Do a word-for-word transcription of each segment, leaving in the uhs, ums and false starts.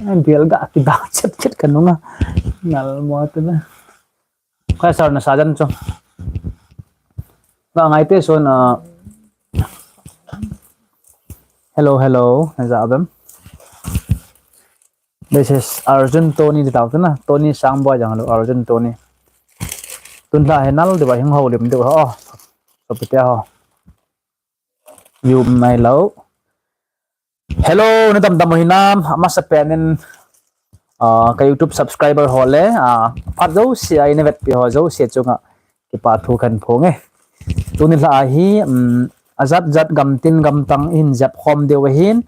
Bial ga kida chet chet kanunga. Nal mo tu na. Kha sar na sajan cho. Ba ngai te so na. Hello, hello. Na ja bem. This is Arjun Tony di tau na. Tony Sangboi jang lo Arjun Tony. Tun la he nal de ba hing ho lim de ho. So pite ho. You mai lo. Hello, na dam dam hinam, amasa penin, ah, ka YouTube subscriber ho le, ah, phat jouse a ina vetpi ho jouse chunga kipa thu kahin phong e. Tuni la ahi, um, ajat jat gamtin gamtang in jap khom deu ahin.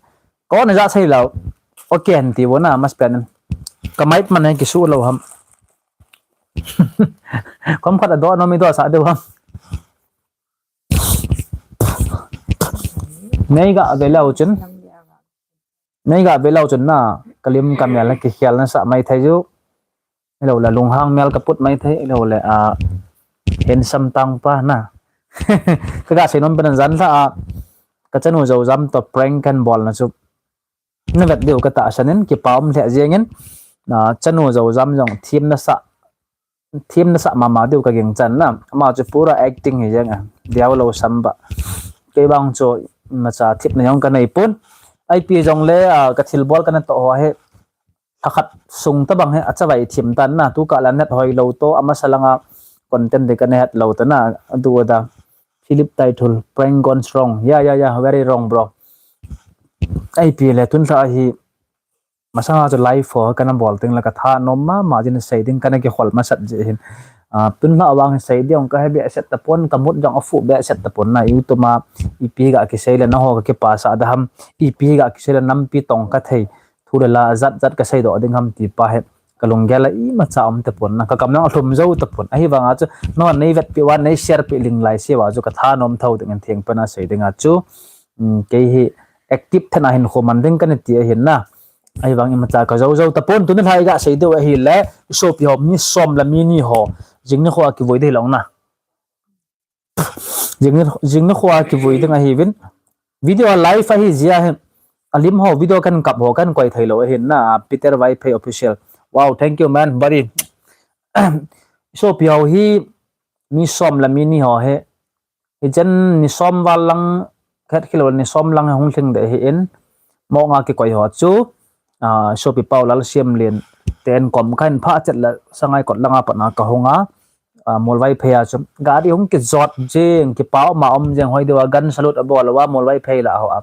Ko na ja sei lo. Okay, han ti bo na, amasa penin. Ka mic man he kisu lo ham. Kom khat a do no mi do sa deu ham. Nei ga ve leu chun. Nei ga ve leu chun na, ka lim ka mel na kikhel na sa mai thei ju. Lo la lunghang mel ka put mai thei, lo le, a, handsome tang pa na. Ka ga sei nom pen jan la, a, ka chanu jo jam to prank kan bol na chu. Na vet deu ka tahsan in, kipa um lheh jeng in, a, chanu jo jam jong thim na sa thim na sa mama deu ka ging chan na. Ama chu pura acting hi jeng a. Diau lo sam ba. Kei bang chu macha thip na jong ka nei pun. Ipi jong le, a, ka thil bol ka na to ho he. Thakhat sung ta bang he, a chavai thim tan na. Tu ka la net hoi lo to, amasa langa content de ka na het lo ta na. Adu da. Philip Taithul, prank gone wrong. Ya, ya, ya, very wrong, bro. Ipi le tun la hi. Masanga chu live ho kana bol ding la ka thanom mama jin sei ding kana kikhol masat ji hin. A, tun la awang sei ding ka he behseh tapon ka mut jong a fu behseh tapon na YouTube ma ipi ga kisei le na ho ka kipasa da ham ipi ga kisei le nampi tong ka thei thu le la jat jat ka sei doh ding ham ti pa he ka lunggel a imacha um tapon na ka kam jong a lhum jo tapon ahi vanga chu no nei vetpi uva nei share pi ling lai se uva chu ka thanom tho ding in theng pana sei ding a chu, um, kei hi active thana hin khoman ding kana ti ahin na. Ahivang imacha ka jou jou tapon tuni lhai ga sei deu ahile, i sopi ho mi som le mi ni ho. Jing nikho a kivui ding hilou na. Jing ni, jing nikho a kivui ding ahiuvin. Video a live ahi jeh a hin. A lim ho video kan kap ho kan koi thei lou ahin na. Peter Vaiphei Official. Wow, thank you man, buddy. I sopi ho hi mi som le mi ni ho hi. Hichen ni som val lang, khat khilou ni som lang hung lhing ding ahin, mong a kikoi ho chu, a, sopi Pau Lalsiamlen ten kom kahin phah chet le Sangaikot langa pat na ka hung a, a, Mualvaiphei a chu gari hung kijot jing, kipa um a um jing hoi deu a gun salute abol uva Mualvaiphei lah ho a,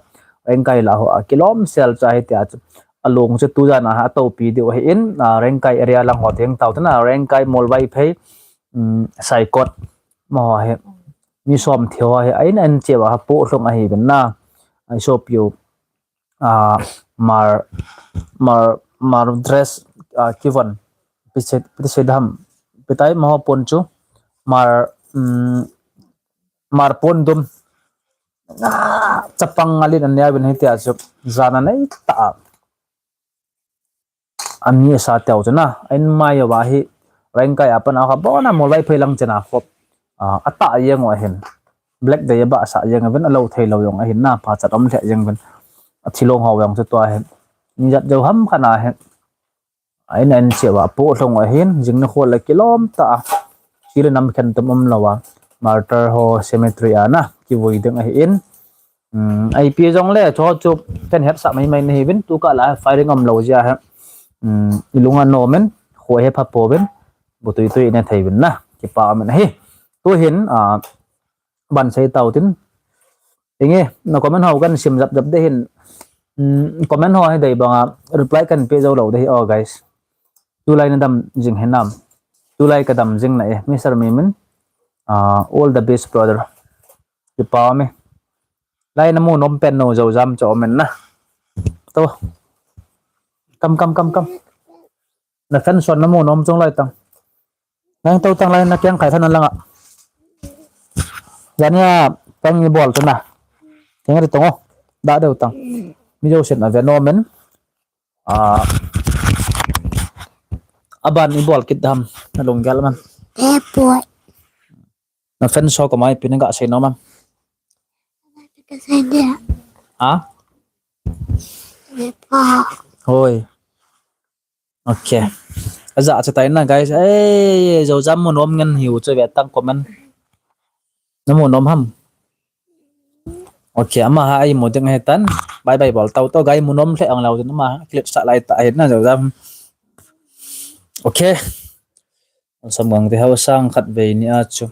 Rengkai lah ho a, kilom sel chu ahi tia chu, alung chu tujan a ha atopi deu ahin, a, Rengkai area lang ho theng tau tana, Rengkai Mualvaiphei, um, Saikot, mo ho hi, mi som thi ho hi, a in an cheh uva ha po lhung ahiuvin na, a i sopi u, a, mar, mar, mar dress, a, kivon, pi se, pi se dam, pi tai mo ho pon chu, mar, um, mar pon dum, a, chapang ngalin an neo uvin hitia chu, jan a nei ta a. Ami asa teu chu na, a in mai uva hi, Rengkai a pat na kha bon a Mualvaiphei lang chen a khop, a, atah jeng u ahin. Black Day a bah sah jeng uvin a lo thei lou jong ahin na, pachat um lheh jeng uvin. A thilong ho jong chu tua ahin. Ni jat jou ham khat na ahin. A in an cheh uva po lhung u ahin, jing nikho le kilom ta a. Chi le nam khen tum um lou a. Martyr ho cemetery a na, kivui ding ahin. Um, ipi jong le, chu chu, kan hetsah mai mai na hiuvin, tu ka la firing um lou jeh a hi. Um, i lung a nom in, kho he pha pouvin, bu tui tui i ne thei uvin na, kipa um in ahi. Tu hin, a, ban sei tau tin. Inge, na comment ho kan sim jap jap de hin. Um, comment ho hi dei bang a, reply kan pe jou lou de hi, oh guys. Tulai na dam jing hinam. Tulai ka dam jing na e, Mister Mimin. A, all the best, brother. Kipa um e. Lai na mu nom pen nu jo jam cho men na. To. Kam, kam, kam, kam. Na fan son na mu nom chung lai tang. Nang to tang lai na kiang khai than lang a. Jani a tang ni bol tu na. Kiang ri tong o. Da deu tang. Mi jo sen a ve nom men. A. Aban i bol kit dam. Na lunggel man. Eh, boy. Na fan so ko mai pin ga sei nom am. Ka sei dia. Ha? Hoi. Okay. Aja cha tai na, guys. Ei, Joujam mu nom ngen hiu chu ve tang comment. Na mu nom ham? Okay, ama ha ai mu ding ahi tan. Bye bye bol tau tau, guys, mu nom lheh ang lau chu ama ha. Clip sah lai ta ahi na Joujam. Okay. Samgang te hau sang khat vei ni a chu.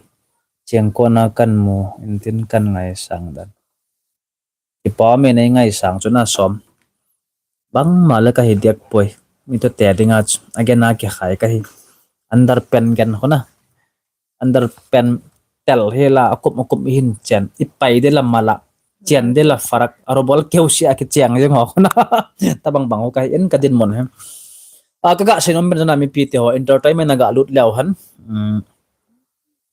Chiang kona kan mu, intin kan ngaisang dan. Kipa me nei ngaisang chu na som. Bangma le ka hi diak poi. Mi to te dinga chu. Again a kikhai ka hi. Underpant gen ho na. Underpant tel hi la akum akum i hin chen. I pai de la mala. Chen de la farak. Aro bol keu si a kicheng jeng ho na. Tabang bang ho ka hi in ka din mon he. A ka ga sei nom ben na mipi te ho. Entertainment na ga lut leu han.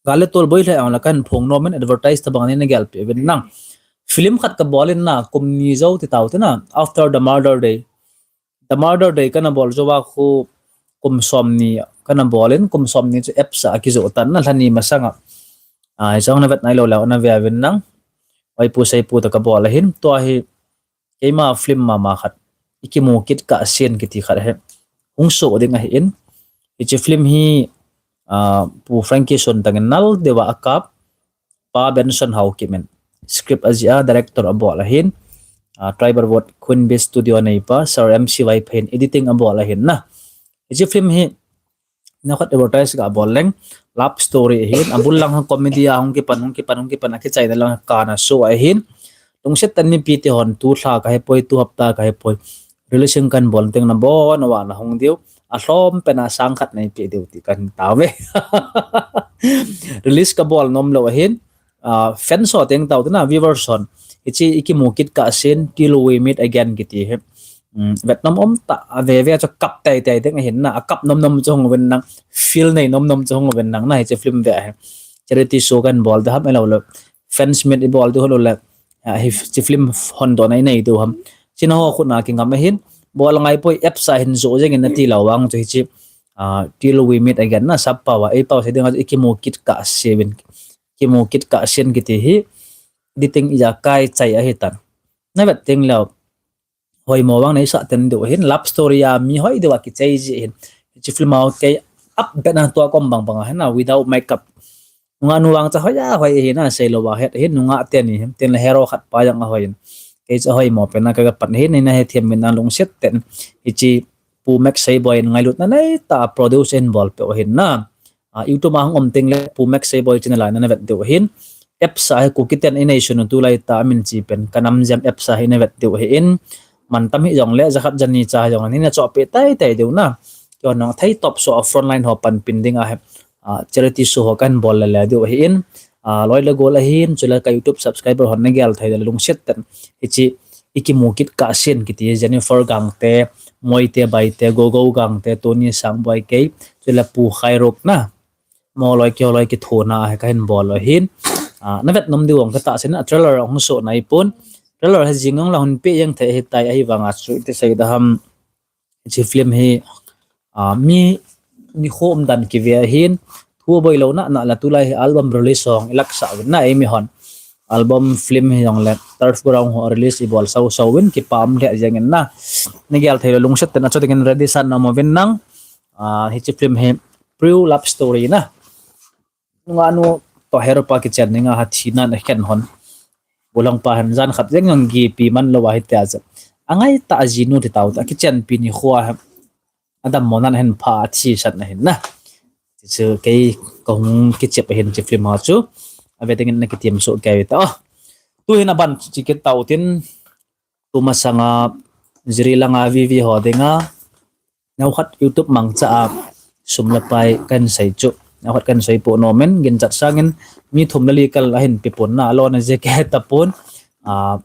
Gal le tol boi lheh ang la kan phong nom in advertise tabang ni na gel pe vin nang. Film khat ka bol in na kum ni jou ti tau te na, After the Murder Day. The Murder Day kana bol jou a khu kum som ni kana bol in, kum som ni chu apps a kijo tan na lhani masanga. Ai jong na vet nai lo leu na ve vin nang. Waipu seipu ta ka bol ahin tua hi Keima film mama khat. I kimu kit kah sien kiti khat he. Hung so ding ahi in. Hichi film hi uh, Pu Frankie Son tangin nal dewa akap. Pa Benson Hau kimin. Script ajia, director abol ahin. Uh, Tribal Vote Queen Bee Studio neipa, Sir M C Y Payne editing abol ahin na. Hichi film hi Nakhat advertise ga bol leng love story ahin, abul lang ha comedy a hung kipan, hung kipan, hung kipan, akichai na lang kana so ahin. Lungset tan mipi te hon tu thla ka hepoi, tu hapta ka hepoi. Releasing kan bol teng na bon wa na hung diu. Alhom pen a sang khat nei pe diu ti kan ta ve. Release ka bol nom lo ahin. Uh, fans ho teng tau tena viewers hon. Hichi i kimu kit kah sien, till we meet again kiti hi. Um, vet nom om ta, a ve ve chu kap tai tai ding ahin na, a kap nom nom chu hung ven nang, feel nei nom nom chu hung ven nang na hichi film ve ahi. Charity show kan bol de ham elo le. Fans meet i bol de holo le. Uh, hichi film hon do nai nei de ham. China ho khut na kingam ahin. Bol ngai poi apps a hin jo jeng in na ti lo wang chu hichi. Uh, till we meet again na sap pa wa. Ei pa se ding a i kimu kit kah sien. Kimu kit kah sien kiti hi, editing ija kai chai ahi tan. Na vet teng leo, hoi mo vang nei sa ten deu hin, love story a mi hoi deu a kichai ji hin. Chi film out kei up bet na tua kom bang bang hin na, without makeup. Nunga nu vang cha hoi a hoi hin na, sei lo wa het hin, nunga ten ni hin, ten le hero khat pa jang a hoi hin. Kei cha hoi mo pen na ka pan hin, nei na he thiam min na lungset ten. Hichi Pu Max Seiboi in ngailut na nei ta produce in bol pe hin na. Uh, YouTube a hung om teng le Pu Max Seiboi channel a na vet deu hin. Apps a hi Kuki ten inei sun tu lai ta min chi pen. Kanam jam apps a hi na vet deu hin. Man tam hi jong le, jakhat jani cha jong le, ni na cho pe tai tai deu na. Kyo nong thei top so a frontline ho pan pin ding a hi. Uh, charity show ho kan bol le le deu hin. Uh, loi le gol ahin, chule ka YouTube subscriber hon na gel thei le lungset ten. Hichi, i kimu kit kah sien kiti Jennifer Gangte, Moite Baite, Gogo Gangte, Tony Sangboi kei, chule Pu Khairuk na. Mo loi ki, loi ki thona he ka hin bol lo hin. Uh, na vet nom diu ong ka ta sien a trailer ong so nai pun. Trailer he jing ong la hun pe yang the he tai ahi vang a chu te sei da ham. Chi film hi, uh, mi, mi khom dan ki ve hin. Thu boi lo na, na la tu lai hi album release song ilak sa na ei mi hon. Album film hi jong le Turf Ground ho release i bol sau sau win ki pam le jeng in na. Ni gel thei lo lungset ten a cho ding in ready san na mo win nang. Uh, hichi film hi True Love Story na. Nunga nu to hero pa kichen ni nga ha thi nan a khen hon. Bulang pa han jan khat jeng jong gi pi man lo wa hi te a ja. Angai ta a ji nu ti tau ta kichen pi ni khua ha. Adam mo nan hen pha a thi sat na hin na. Chu kei ka hung kichep hin chi film ha chu. A ve tengin na kitiam so kei ta. Tu hin a ban chi kit tau tin. Tu masanga Jiri langa V V ho dinga. Nau khat YouTube mangcha a sum le pai kan sei chu. Nau khat kan sei po no men gin chat sangin mi thum le li kal a hin pi pon na lo na je ke ta pon. A,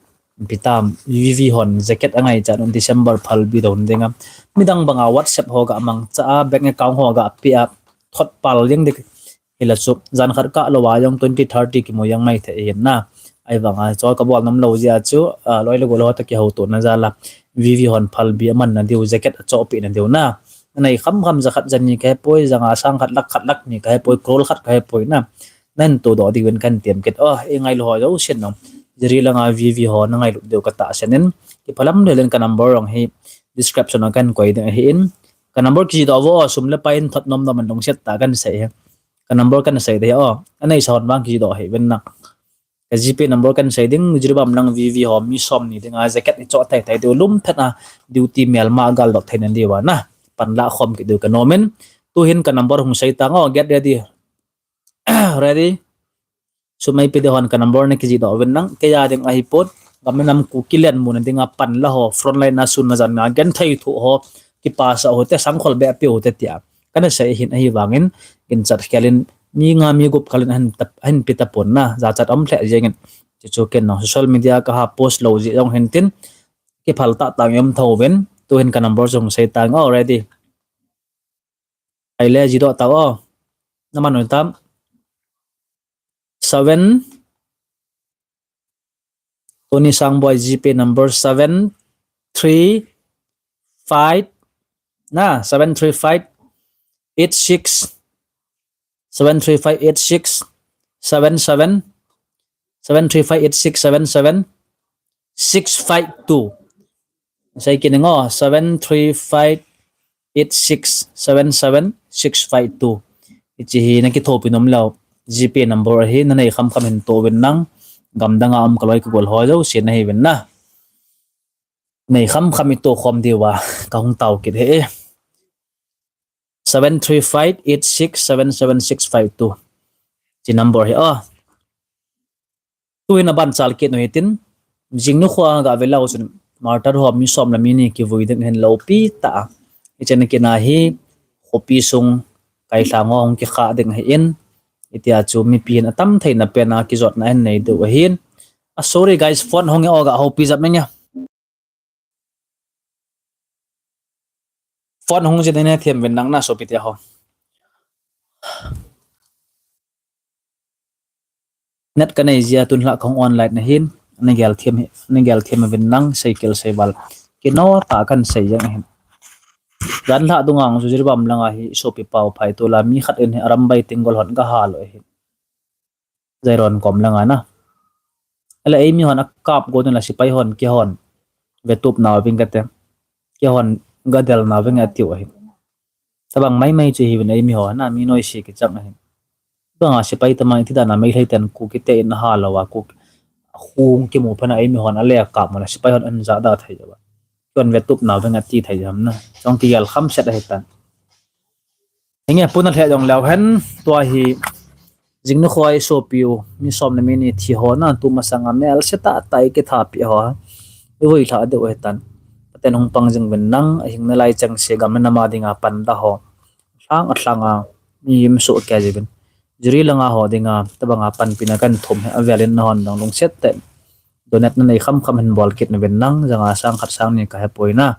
pitam, V V hon, jacket angai chan un December phal bi don dinga. Midang banga WhatsApp ho ga mangcha a, bank account ho ga pi a, thot pal ding dik. Hila chu, jan khat ka lo wa jong twenty thirty ki mo yang mai the hin na. Ai vanga, cho ka bol nom lo jia chu, a, loi le gol ho ta ki ho to na ja la. V V hon phal bi a man na diu, jacket a cho pi na diu na. Nei kham kham ja khat ja ni ka he poi, ja nga sang khat lak khat lak ni ka he poi, crore khat ka he poi na. Nan to do di win kan tiam kit. Oh, e ngai lo ho jo sin nong. Jiri langa V V ho na ngai lut deu ka ta sen in. Ki phalam le len ka number rong hi description a kan koi ding ahi in. Ka number kijih doh vo, sum le pai in thot nom nom in lungset tah a kan sei hi. Ka number kan sei ding o. Anei sa hon vang kijih doh hih uvin na. Ka GPay number kan sei ding, Jiribam lang VV ho mi som ni dinga jacket i choh thei thei diu, lum phet a duty melma gal doh thei na diu a na. Pan la khom kit diu ka nom in. Tuhin ka number hung sei tang o, get ready. Ready? Sum ei pe ding hon ka number na kijih doh uvin lang, kei a ding ahi pon, gam le nam Kuki len muna dinga pan la ho, frontline a sun na jan na genthei thoh ho, kipasah ho te, sangkhol be a pe ho te tia. Kana sei hin ahi vangin, ginchat khel in, mi nga mi gup khel in ahin tap, ahin pe tapon na, jachat um lheh jeng in. Chuchu ken nong social media ka ha post lou jeh jong hin tin, kiphal tah tah in um tho uvin, tuhin ka number jong sei tang o, ready. Ai le jih doh tau o. Na man un tam. Seven. Tony Sangboi GPay number seven three five. Na, seven three five eight six. Seven three five eight six seven seven. Seven three five eight six seven seven. Six five two. Sei kit ning o, seven three five eight six seven seven six five two. Hiche hi na kithopi nom lou. GPay number ahi, na nei kham kham hin toh uvin lang. Gam dang a um ka loi ka gol ho jouse na hi uvin na. Nei kham kham i toh khom diu a, ka hung tao kit hi. Seven three five eight six seven seven six five two. Hiche number hi o. Tuhin aban chal kit u hitin, jing nikho a ga ve leu chun martyr ho mi som le mi ni kivui ding ahin, loupi tah a. Hiche na kina hi, khopi sung kailhang ho hung kikhah ding ahin, hitia chu mipi hin atam theina pen a kijotna ahin nei diu ahin. Ah, sorry guys, phone hung e o, ga houpi jep meng e. Phone hung jin na them uvin lang na sopi te ho. Net ka nei jeh a tun lha ka hung online na hin, na gel them, na gel them uvin lang, sei kel sei val. Kino tah kan sei jeng ahin. Jan lha dunga chu Jiribam langa hi sopi pau phai tu la mi khat in hi Arambai Tenggol hon ka hal u ahin. Jairon kom langa na. Ala eimi hon akap go tun la sepai hon kihon. Vetup nau ving kate. Kihon gadel nau ving atiu ahin. Tabang mai mai chu hi vin eimi ho na mi noise kichang ahin. Banga sepai tamai ti dan a Meitei ten Kuki te in hal lou a Kuki. Hung kimu phat a eimi hon ale akap mo la sepai hon an ja da thei ja ba. Kon vetup nau ving ati thei jam na. Chong kigel kham set ahi tan. Hinge puna lheh jong leu hen, tua hi jing nikho a i sopi u, mi som le mi ni thi ho na, tu masanga mel se tah tah i kithapi ho, i vui lha diu ahi tan. Pathen hung pang jing uvin lang, ahing nalai chengse gam le nam a dinga pan da ho. Lhang a lhang a, mi im suh kei jing uvin. Jiri langa ho dinga, tabanga panpina kan thum hi, avel in nahon dong lungset tah in. Donate na nei kham kham hin bol kit uvin lang, janga sang khat sang ni ka hepoi na.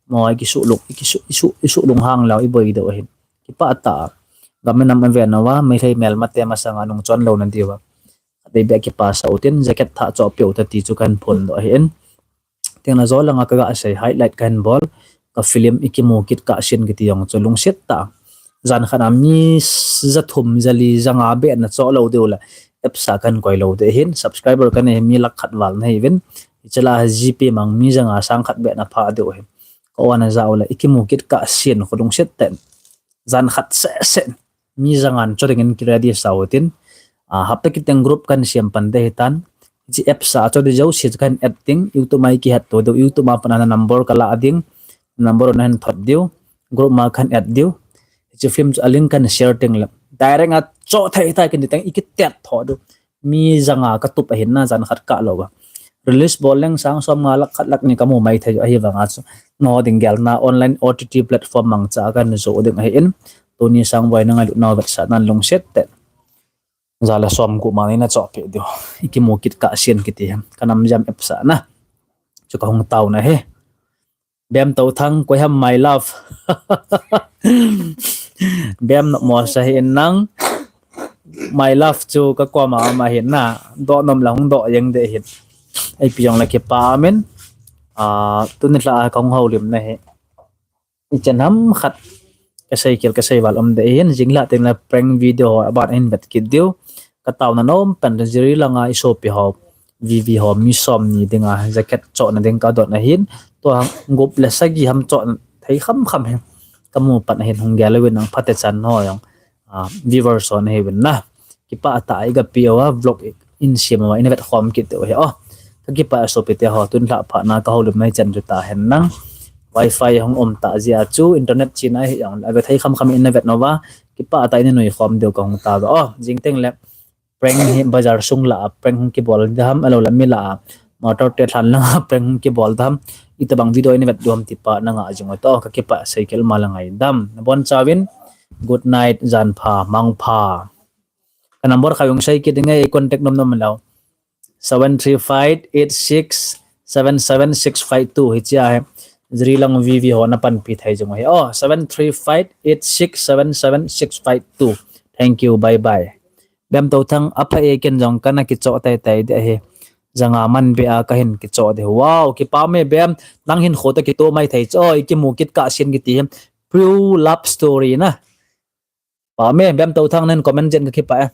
Mo i kisuh lung, i kisuh, i suh, i suh lunghang lou, i boi diu ahin. Kipah tah a. Gam le nam a ven uva, Meitei melmate masanga nung chon lou na diu a. Khat vei beh kipah sa u tin, jacket thah choh peh u ta ti chu kan phon doh ahin. Teng na jo langa ka ga sei, highlight kan bol, ka film i kimu kit kah sin kiti jong chu lungset tah a. Jan khat a mi jathum, jali, janga beh na choh lou diu le, apps a kan koi lou ding ahin, subscriber kan nei mi lakh khat val na hi uvin. Hiche la GPay mang mi janga sang khat beh na pha diu ahin. Ka on a ja u le, i kimu kit kah sin kho lungset tah in. Jan khat seh seh. Mi jangan cho dingin ki ready sa u tin. Ah, hapta kit teng group kan siam pan ding ahi tan. Hiche apps a cho ding jouse kan add ding. YouTube a i kihet to diu. YouTube a pat a na number ka la ding. Number na hin thot diu. Group ma kan add diu. Hiche film chu a link kan share ding le. Direct a cho thei thei kin ding teng i kitet tho diu. Mi janga ka tup ahin na jan khat kah lou a. Release bol leng sang som nga lakh khat lakh ni ka mu mai thei u ahi vanga chu. Nangho ding gelna online OTT platform mangcha kan jo ding ahin. Tuni Sangboi na ngailut nau vetsahnan lungset tah in. Ja le som gup ma ni na choh peh diu. I kimu kit kah sin kiti hi. Ka nam jam apps a na. Chu ka hung tao na hi. Bem to thang koi ham my love. Bem no mo sa hi in nang. My love chu ka koma ma hin na. Doh nom la hung doh jeng ding ahin. Ei pi jong la kipa min. Ah, tuni la ka hung houlim na hi. I chen ham khat ka sei kel ka sei val um ding ahin, jing la teng la prank video ho aban ahin vet kit diu. Ka taona nom pen Jiri langa i sopi ho, VV ho, mi som ni dinga jacket chohna ding ka dot na hin, tua gup le sagi ham choh thei kham kham hi. kamu pat ahin hung gel uvin nang phatechan ho jong, ah, viewers ho nahiuvin na. Kipah tah a iga pe uva vlog in siam uva ina vet khom kit diu ahi o. Kakipah e sopite ho, tun lhah phat na kahoulim mai chan chu tahen nang. Wi-Fi hung um tah jeh a chu internet china ahi jongle ave thei khamkham ina vet uva kipah tah a ina nui khom diu kahung tauve o. Jing tengle prank hi bazar sung lah a prank hung kibol dam, ahilou le mi lah a motor te lhan lang a prank hung kibol dam, itobang video ina vet diu ham ti pa nanga jing u to, kakipah e, seikhel ma le ngaidam. Nabonchauvin good night, janpha, mangpha. Ka number kha jong sei kit ding e, contact nom nom lou. Seven three five eight six seven seven six five two hichea hi Jri lang V V ho napanpi thei jong u ahi. Oh, seven three five eight six seven seven six five two. Thank you, bye bye. Bem Touthang, apha e, ken jong kana kichoh tei tei ding ahi. Janga man beh a kahin kichoh ding. Wow, kipah e Bem, nang hinkho toh kitoh mai thei chu. Oh, ikimu kit kah sen kiti hi pure love story na. Pah e Bem Touthang, nahin comment jeh in kakipah e.